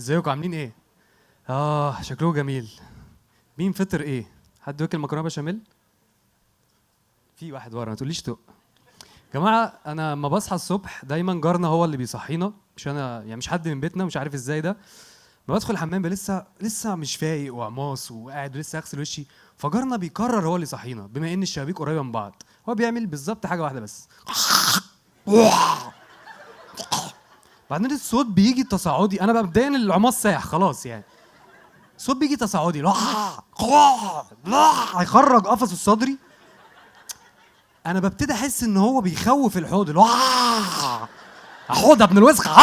ازيكم عاملين ايه؟ شكله جميل. مين فطر ايه؟ حد واكل مكرونه بشاميل؟ في واحد ورا، ما تقوليش تق. جماعة انا لما بصحى الصبح دايما جارنا هو اللي بيصحينا، مش انا، يعني مش حد من بيتنا، مش عارف ازاي ده. ما بدخل الحمام لسه مش فايق وعماص وقاعد ولسه اغسل وشي، فجارنا بيقرر هو اللي يصحينا، بما ان الشبابيك قريبه من بعض. هو بيعمل بالظبط حاجة واحدة بس، بعدين الصوت بيجي تصاعدي. انا بقى مبدئيا العماص ساح خلاص، يعني الصوت بيجي تصاعدي، هيخرج قفصه الصدري. انا ببتدي احس ان هو بيخوف الحوض، اللي هو حوض ابن الوسخ.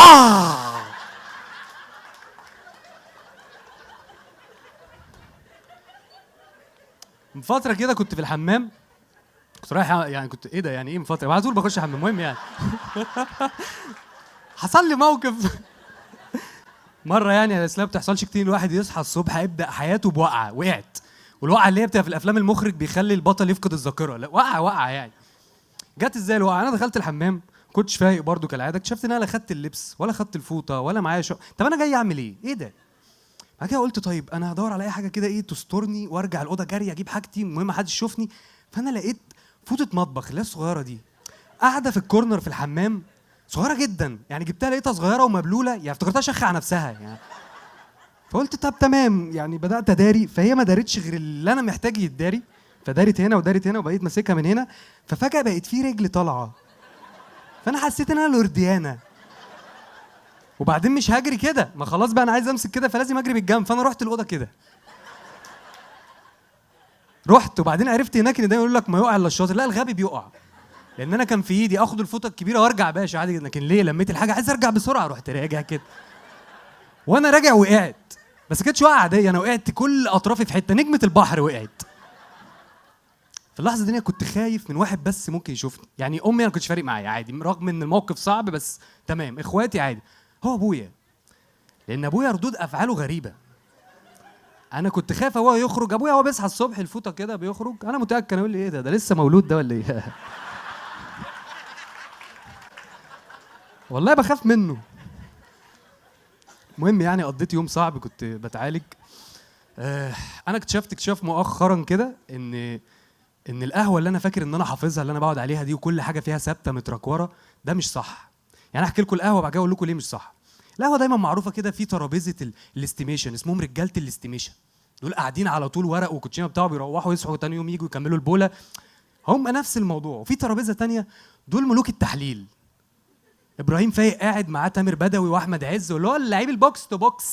من فترة كده كنت في الحمام، كنت رايح، يعني كنت ايه ده، يعني ايه من فترة، على طول بخش حمام. المهم يعني حصل لي موقف مرة، يعني اصل ما بتحصلش كتير، الواحد يصحى الصبح يبدا حياته بوقعه. وقعت، والوقعه اللي هي بتبقى في الافلام المخرج بيخلي البطل يفقد الذاكرة، لا وقعه وقعه يعني. جت ازاي الوقعة؟ انا دخلت الحمام كنتش فايق برضو كالعادة، اكتشفت ان انا لا خدت اللبس ولا خدت الفوطه ولا معايا شو. طب انا جاي اعمل ايه؟ ايه ده؟ بعد كده قلت طيب انا هدور على اي حاجة كده ايه تسترني وارجع الاوضة جري اجيب حاجتي، المهم ما حدش يشوفني. فانا لقيت فوطه مطبخ اللي هي الصغيرة دي قاعدة في الكورنر في الحمام، صغيرة جدا يعني، جبتها لقيتها صغيرة ومبلوله، يعني افتكرتها شخه على نفسها يعني. فقلت طب تمام، يعني بدات اداري، فهي ما دارتش غير اللي انا محتاج يتداري، فدارت هنا ودارت هنا وبقيت ماسكها من هنا، ففجاه بقت في رجل طالعه، فانا حسيت ان انا لورديانا. وبعدين مش هجري كده، ما خلاص بقى انا عايز امسك كده فلازم اجري بالجنب، فانا رحت الاوضة كده، رحت. وبعدين عرفت هناك ان دايما يقول لك ما يقع الا الشاطر، لا الغبي بيقع، لان انا كان في ايدي اخد الفوطه الكبيرة وارجع باشا عادي، لكن ليه لميت الحاجة عايز ارجع بسرعة، رحت راجع كده. وانا راجع وقعت، بس كانتش وقعه عادية، انا وقعت كل اطرافي في حتة، نجمه البحر وقعت. في اللحظة دي انا كنت خايف من واحد بس ممكن يشوفني، يعني امي انا ما كنتش فارق معايا عادي، رغم ان الموقف صعب بس تمام، اخواتي عادي، هو ابويا، لان ابويا ردود افعاله غريبة. انا كنت خايف هو يخرج، ابويا هو بيصحى الصبح الفوطه كده بيخرج، انا متاكد اقول لي ايه ده، ده لسه مولود ده ولا ايه؟ والله بخاف منه. المهم يعني قضيت يوم صعب، كنت بتعالج. انا اكتشفت اكتشاف مؤخرا كده ان القهوة اللي انا فاكر ان انا حافظها، اللي انا بقعد عليها دي وكل حاجة فيها ثابتة متركوره، ده مش صح. يعني احكي لكم القهوة بعد كده اقول لكم ليه مش صح. القهوة دايما معروفة كده في ترابيزة ال estimation، اسمهم رجاله ال estimation، دول قاعدين على طول ورق وكوتشينه بتاعه، بيروحوا يصحوا تاني يوم يجوا يكملوا البوله، هم نفس الموضوع. وفي ترابيزة تانية دول ملوك التحليل، ابراهيم فايق قاعد معاه تامر بدوي واحمد عز، واللي هو اللعيب ال box to box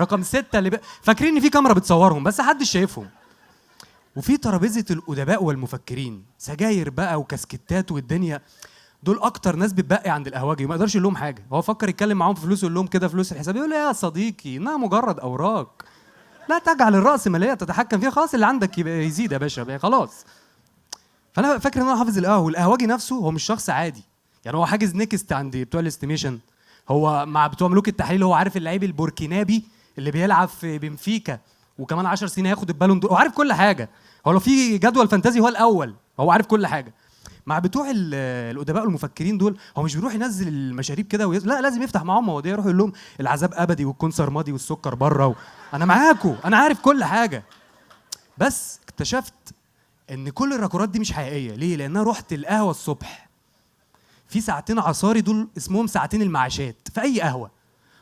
رقم 6 اللي فاكرين ان في كاميرا بتصورهم بس محدش شايفهم. وفي ترابيزة الادباء والمفكرين، سجاير بقى وكاسكتات والدنيا، دول اكتر ناس بتبقي عند القهوجي وما يقدرش يقول لهم حاجة. هو فكر يتكلم معاهم في فلوس يقول لهم كده فلوس الحساب، يقول له يا صديقي انها مجرد اوراق لا تجعل الراس ماليه تتحكم فيها، خلاص اللي عندك يبقى يزيد يا باشا خلاص. فانا فاكر ان انا حافظ القهوة، والقهوجي نفسه هو مش شخص عادي، يعني هو حاجز next عند بتوع ال estimation، هو مع بتوع ملوك التحليل، هو عارف اللعيب البوركينابي اللي بيلعب في بنفيكا وكمان 10 سنين هياخد البالون دور، هو عارف كل حاجة، هو لو في جدول fantasy هو الاول، هو عارف كل حاجة. مع بتوع الادباء والمفكرين دول هو مش بيروح ينزل المشاريب كده لا لازم يفتح معاهم مواضيع، يروح يقول لهم العذاب ابدي والكون سرمدي والسكر بره انا معاكم، انا عارف كل حاجة. بس اكتشفت ان كل الراكورات دي مش حقيقية. ليه؟ لان انا رحت القهوة الصبح في ساعتين عصاري، دول اسمهم ساعتين المعاشات في اي قهوة،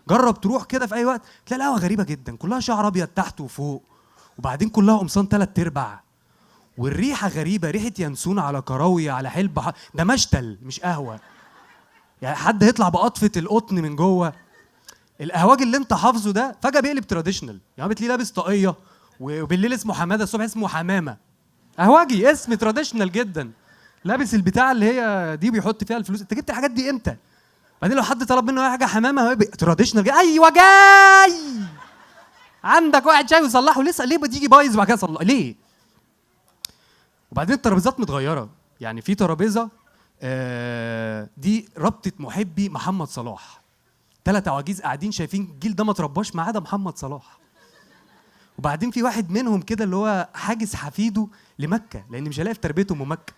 جرب تروح كده في اي وقت تلاقي القهوة غريبة جدا، كلها شعر ابيض تحت وفوق، وبعدين كلها قمصان 3/4، والريحه غريبة، ريحه ينسون على كراويه على حلب، ده مشتل مش قهوة، يعني حد هيطلع بقطفه القطن من جوه. القهواجي اللي انت حافظه ده فجاة بيقلب traditional، يعني بتلاقيه لابس طاقية وبالليل اسمه حمادة، الصبح اسمه حمامه، قهواجي اسم traditional جدا، لابس البتاع اللي هي دي بيحط فيها الفلوس. انت جبت الحاجات دي امتى؟ بعدين لو حد طلب منه اي حاجة حمامه هو traditional، ايوه جاي عندك واحد شاي وصلحه، لسه ليه بتيجي بايظ وبعد كده صلحه ليه؟ وبعدين الترابيزات متغيرة، يعني في ترابيزة دي رابطه محبي محمد صلاح، 3 عواجيز قاعدين شايفين الجيل ده ما ترباش ما عدا محمد صلاح. وبعدين في واحد منهم كده اللي هو حاجز حفيده لمكة لان مش هيلاقي في تربيته ام مكة.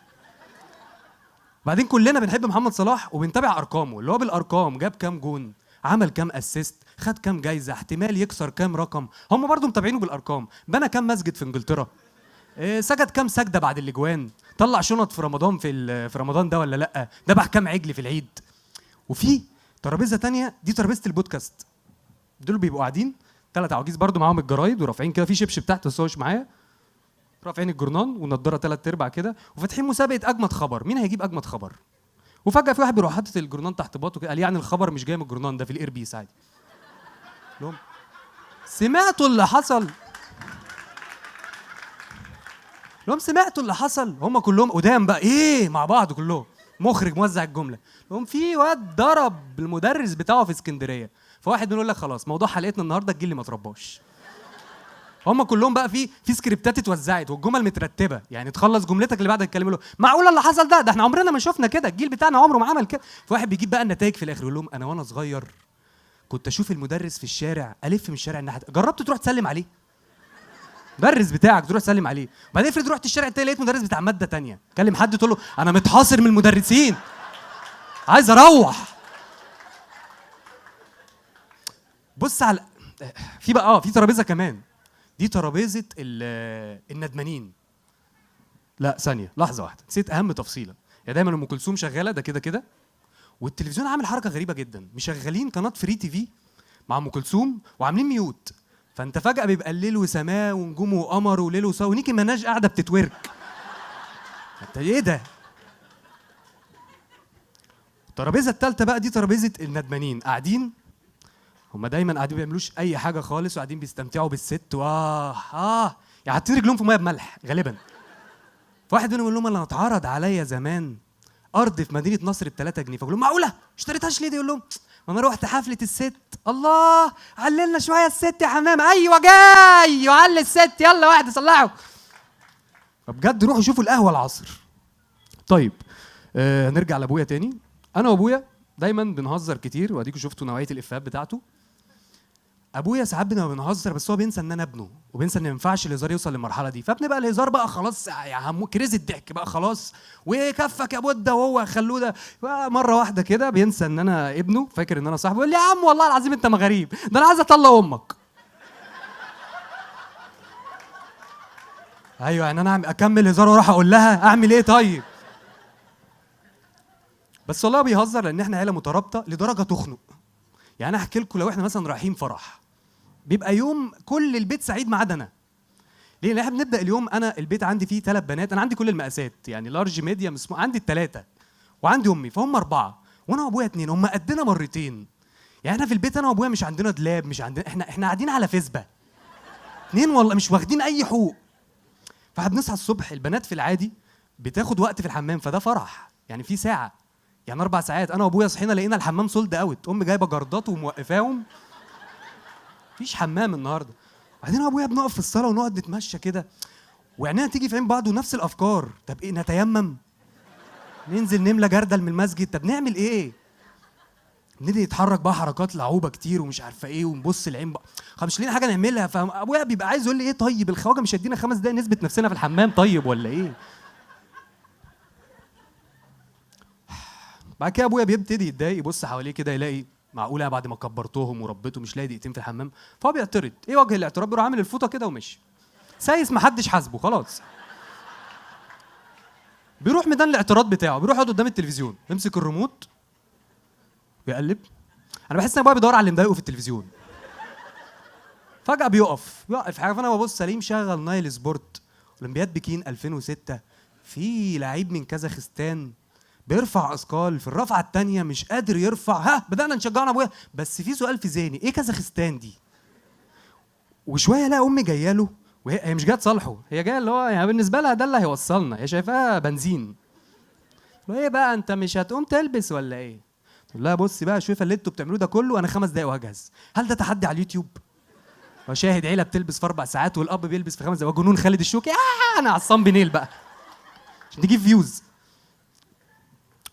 بعدين كلنا بنحب محمد صلاح وبنتابع ارقامه، اللي هو بالارقام جاب كام جون، عمل كام assist، خد كام جايزة، احتمال يكسر كام رقم، هم برضو متابعينه بالارقام، بنى كام مسجد في انجلترا، سجد كام سجدة بعد الاجوان، طلع شنط في رمضان في رمضان ده ولا لا، ذبح كام عجل في العيد. وفي ترابيزة تانية، دي ترابيزة البودكاست، دول بيبقوا قاعدين 3 عواجيز برضو معاهم الجرايد ورافعين كده، في شبشب تحت بس هو مش معايا، رافعين الجرنان ونضاره 3/4 كده، وفاتحين مسابقة اجمد خبر، مين هيجيب اجمد خبر. وفجاة في واحد بيروح حاطط الجرنان تحت باطه كده، قال يعني الخبر مش جاي من الجرنان ده، في ال earpiece عادي. لهم سمعتوا اللي حصل؟ لهم سمعتوا اللي حصل؟ هم كلهم قدام بقى ايه مع بعض كلهم، مخرج موزع الجملة. لهم في واد ضرب المدرس بتاعه في اسكندرية، فواحد بيقول لك خلاص موضوع حلقتنا النهارده الجيل اللي ما ترباش. هم كلهم بقى في سكريبتات اتوزعت والجمل مترتبة، يعني تخلص جملتك اللي بعدها تتكلم له معقولة اللي حصل ده؟ ده احنا عمرنا ما شفنا كده، الجيل بتاعنا عمره ما عمل كده. فواحد بيجيب بقى النتائج في الاخر يقول لهم انا وانا صغير كنت اشوف المدرس في الشارع الف من الشارع الناحية، جربت تروح تسلم عليه؟ المدرس بتاعك تروح تسلم عليه، بعدين افرض رحت الشارع التاني لقيت مدرس بتاع مادة تانية، كلم حد تقول له انا متحاصر من المدرسين عايز اروح. بص على في بقى في ترابيزة كمان، دي ترابيزة الندمانين. لا ثانية لحظة واحدة، نسيت اهم تفصيله. يا دايما ام كلثوم شغالة ده كده كده، والتلفزيون عامل حركة غريبة جدا، مشغلين قناة Free TV مع ام كلثوم وعاملين mute، فانت فجاة بيبقى الليل وسماء ونجوم وقمر وليل وسماء ونيكي مناج قاعدة بت twerk. انت ايه ده؟ الترابيزة الثالثة بقى دي ترابيزة الندمانين، قاعدين هما دايما قاعدين ما بيعملوش اي حاجة خالص وقاعدين بيستمتعوا بالست، واه يعني حاطين رجلهم في مية بملح غالبا. فواحد منهم يقول لهم انا اتعرض عليا زمان ارض في مدينة نصر ب 3 جنيه، فبقول لهم معقولة اشتريتهاش ليه؟ دي يقول لهم ما انا رحت حفلة الست، الله عللنا شوية الست يا حمام، ايوه جاي وعلي الست، يلا واحد صلحه. فبجد روحوا شوفوا القهوة العصر. طيب هنرجع لابويا تاني. انا وابويا دايما بنهزر كتير، واديكوا شفتوا نوعية الافيهات بتاعته. ابويا ساعات بنبقى بنهزر بس هو بينسى ان انا ابنه، وبينسى ان ما ينفعش الهزار يوصل للمرحلة دي، فبنبقى الهزار بقى خلاص يا craze الضحك بقى خلاص، وكفك يا بوده وهو خلوه ده مرة واحدة كده بينسى ان انا ابنه، فاكر ان انا صاحبه، يقول لي يا عم والله العظيم انت ما غريب، ده انا عايز اطلق امك. ايوه يعني انا اكمل هزار واروح اقول لها اعمل ايه طيب؟ بس والله بيهزر لان احنا عيله مترابطة لدرجة تخنق. يعني انا احكي لكم لو احنا مثلا رايحين فرح بيبقى يوم كل البيت سعيد ما عدا انا. ليه؟ لان احنا بنبدا اليوم، انا البيت عندي فيه 3 بنات، انا عندي كل المقاسات يعني large medium small، عندي ال3 وعندي امي، فهم 4 وانا وابويا 2، هم قدنا مرتين. يعني احنا في البيت انا وابويا مش عندنا دولاب، مش عندنا، احنا قاعدين على فيسبا 2 والله، مش واخدين اي حقوق. فاحنا بنصحى الصبح، البنات في العادي بتاخد وقت في الحمام، فده فرح يعني في ساعة يعني 4 ساعات. انا وابويا صحينا لقينا الحمام sold out، امي جايبه جردات وموقفاهم، مفيش حمام النهارده. بعدين ابويا بنقف في الصاله ونقعد نتمشى كده، وعينينا تيجي في عين بعض ونفس الافكار، طب ايه نتيمم؟ ننزل نملى جردل من المسجد؟ طب نعمل ايه؟ نبتدي نتحرك بقى حركات لعوبه كتير ومش عارفه ايه، ونبص العين بقى خلاص مش لاقيين حاجة نعملها. فابويا بيبقى عايز يقول لي ايه طيب الخواجه مش هيدينا 5 دقايق نثبت نفسنا في الحمام طيب ولا ايه؟ بعد كده ابويا بيبتدي يتضايق، يبص حواليه كده يلاقي معقولة بعد ما كبرتهم وربيتهم مش لاقي دقيقتين في الحمام، فهو بيعترض. ايه وجه الاعتراض؟ بيروح عامل الفوطه كده ومشي سايس، محدش حاسبه خلاص. بيروح ميدان الاعتراض بتاعه، بيروح يقعد قدام التلفزيون، يمسك الريموت ويقلب. انا بحس ان ابويا بيدور على اللي مضايقه في التلفزيون. فجاة بيقف حاجة، فانا ببص الاقيه مشغل نايل سبورت اولمبياد بكين 2006، في لعيب من كازاخستان بيرفع اثقال في الرفعة الثانية مش قادر يرفع، ها بدانا نشجعنا ابويا. بس في سؤال في ذهني، ايه كازاخستان دي؟ وشوية الاقي امي جاية له، وهي مش جاية تصالحه، هي جاية اللي هو يعني بالنسبة لها ده اللي هيوصلنا، هي شايفاها بنزين. ايه بقى انت مش هتقوم تلبس ولا ايه؟ تقول لها بصي بقى شوفي اللي انتوا بتعملوه ده كله، انا 5 دقايق وهجهز. هل ده تحدي على اليوتيوب؟ وشاهد عيله بتلبس في 4 ساعات والاب بيلبس في 5 دقايق، وجنون خالد الشوكي، انا على ال thumbnail بقى عشان تجيب views.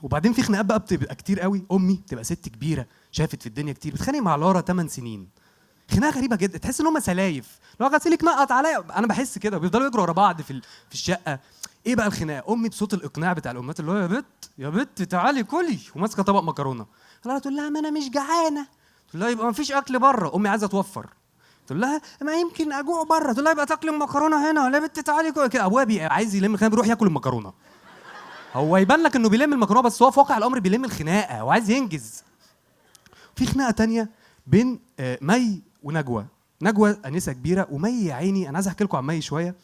وبعدين في خناقات بقى بتبقى كتير قوي. امي بتبقى ست كبيرة شافت في الدنيا كتير، بتخانق مع لارا 8 سنين، خناقه غريبة جدا، تحس ان هم سلايف، لو غسيلك نقط عليا، انا بحس كده، بيفضلوا يجروا ورا بعض في الشقة. ايه بقى الخناقة؟ امي بصوت الاقناع بتاع الامهات اللي هو يا بت يا بت تعالي كلي، وماسكه طبق مكرونه. لارا تقول لها ما انا مش جعانة، تقول لها يبقى ما فيش اكل بره. امي عايزه توفر، تقول لها ما يمكن اجوع بره. تقول لها يبقى تاكل المكرونه هنا. لا بنت تعالي كده. ابويا عايز يلم الخناقه، بيروح ياكل المكرونه. هو يبان لك انه بيلم المكرونه، بس هو في واقع الامر بيلم الخناقة وعايز ينجز. في خناقه تانية بين مي ونجوى. نجوى انسه كبيرة، ومي يا عيني انا عايز احكي لكم عن مي شوية.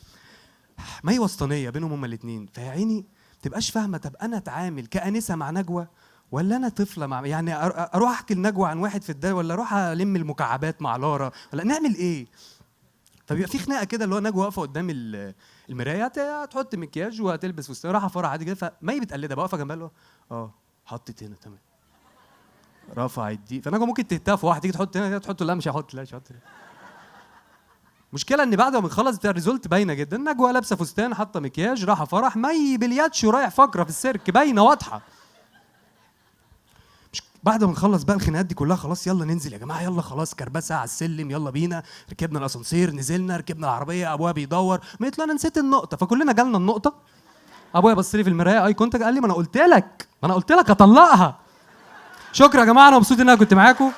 مي وسطانيه بينهم هما الاثنين، فيا عيني ما تبقاش فاهمه طب انا اتعامل كانسه مع نجوى ولا انا طفله مع، يعني اروح احكي لنجوى عن واحد في الدار، ولا اروح الم المكعبات مع لارا، ولا نعمل ايه؟ فبيبقى في خناقه كده اللي هو نجوى واقفة قدام المراية هتحط مكياج وهتلبس فستان، رايحة فرح عادي كده. فمي بتقلدها بقى واقفة جنبها اللي هو حطت هنا تمام، رفعت دي. فنجوى ممكن تهتف في واحد، تيجي تحط هنا تحط، لا مش هحط، لا مش هحط. مشكلة ان بعد ما بنخلص بتاع ال result باينة جدا، نجوى لابسه فستان حاطه مكياج رايحة فرح، مي بلياتشو رايح فقره في السيرك، باينة واضحة. مش بعد ما نخلص بقى الخناقات دي كلها، خلاص يلا ننزل يا جماعة، يلا خلاص كربسه على السلم، يلا بينا. ركبنا الاسانسير، نزلنا، ركبنا العربية، ابويا بيدور، ما يطلع انا نسيت النقطة، فكلنا جالنا النقطة. ابويا بص لي في المراية eye contact، قال لي ما انا قلت لك، ما انا قلت لك اطلقها. شكرا يا جماعة، انا مبسوط ان انا كنت معاكم.